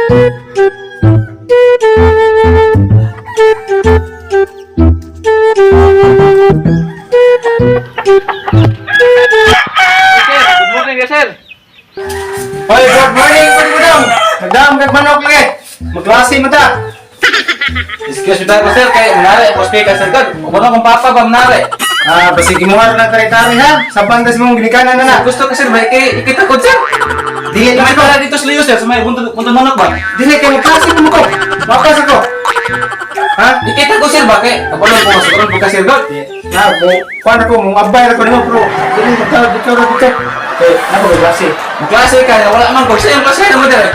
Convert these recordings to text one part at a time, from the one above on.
Sir, good morning, sir. Hoy, good morning, good morning. Nagdam kag manok lagi. Magklase mo ta. Excuse me tayo, sir, kay manari ako speaker, sir. God, wala kong papa ba manari? Ah, basig imuha na tari-tari ha. Sa bandas mong ginikanan na na. Gusto ka, sir, ba ikita ko, sir? Dili May na ko. para dito sa liyo, sir, sa may buntod buntod manok ba? Dili kay magklase mo ko. Makas ako. Ha? Ikita ko, sir, ba kay kabalo ko siguro po ka, sir, God. Na, mo kuan ako mo abay ra ko nimo pero dili magka dito ra dito. Eh, na ko klase. Klase ka, wala man ko. Sa yung klase naman dire.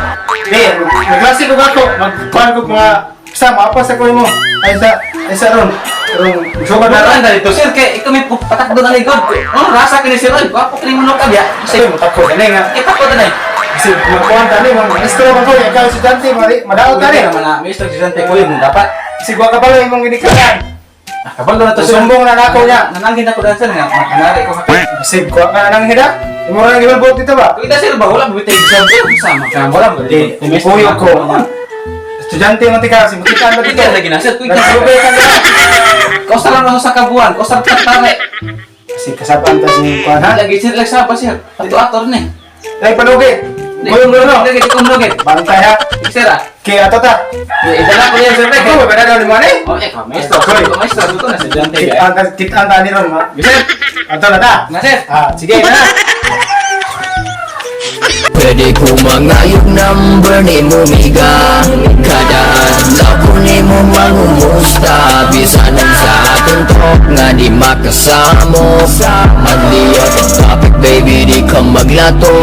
Di, magklase ko ako. Magkuan ko mga sa maapas ako nimo. Ay sa ron. Ron, sugad na Naran dito, sir, kay ikaw may patak doon ang likod. Ano rasa ka ni sir? Ay, gwapo ka ni manok ka biya. Kasi mo takot ani nga. Kita ko tanay. Kasi magkuan tani, maestro ka ko, ikaw estudyante, madaot tani. Naman na, maestro estudyante ko yun dapat. Kasi wa ka balo imong ginikanan. Ah, kabalo na to, sir. Sumbong na nako niya. Nanangin ako dan, sir, nga manari ko ka. Kasi kuha ka na ng hida. Imo ra gibulbot dito ba? Kita, sir, ba wala bitay exam, sir, sama. Wala mo. Di, kuyo ko. Estudyante man tika, si mutikan ba dito? Kita lagi na, sir. Kuya. Nagsubay ka na. Kausa lang ako sa kabuan, kausa lang tare. Kasi kasabaan ta si kuan ha. Lagi sir, lagi sa sir. Ato ator ni. Ay palugi. Kuyo mo no. Lagi ko mo. Bantay ha. Sir ah. Kay ato ta. Idala ko yan, sir. Ikaw ba na ni mo ni? Oh, eh, maestro. Maestro, dito na estudyante. Kitaan ta kitaan ta ni ron ma. Sir, Ato na ta. na sir. Ah, sige na. Pwede ko mangayog number ni mo miga. Kada adlaw ko ni mo mangumusta. Bisan sa atong talk nga di makasamo. Madliya ka topic, baby, di ka maglato.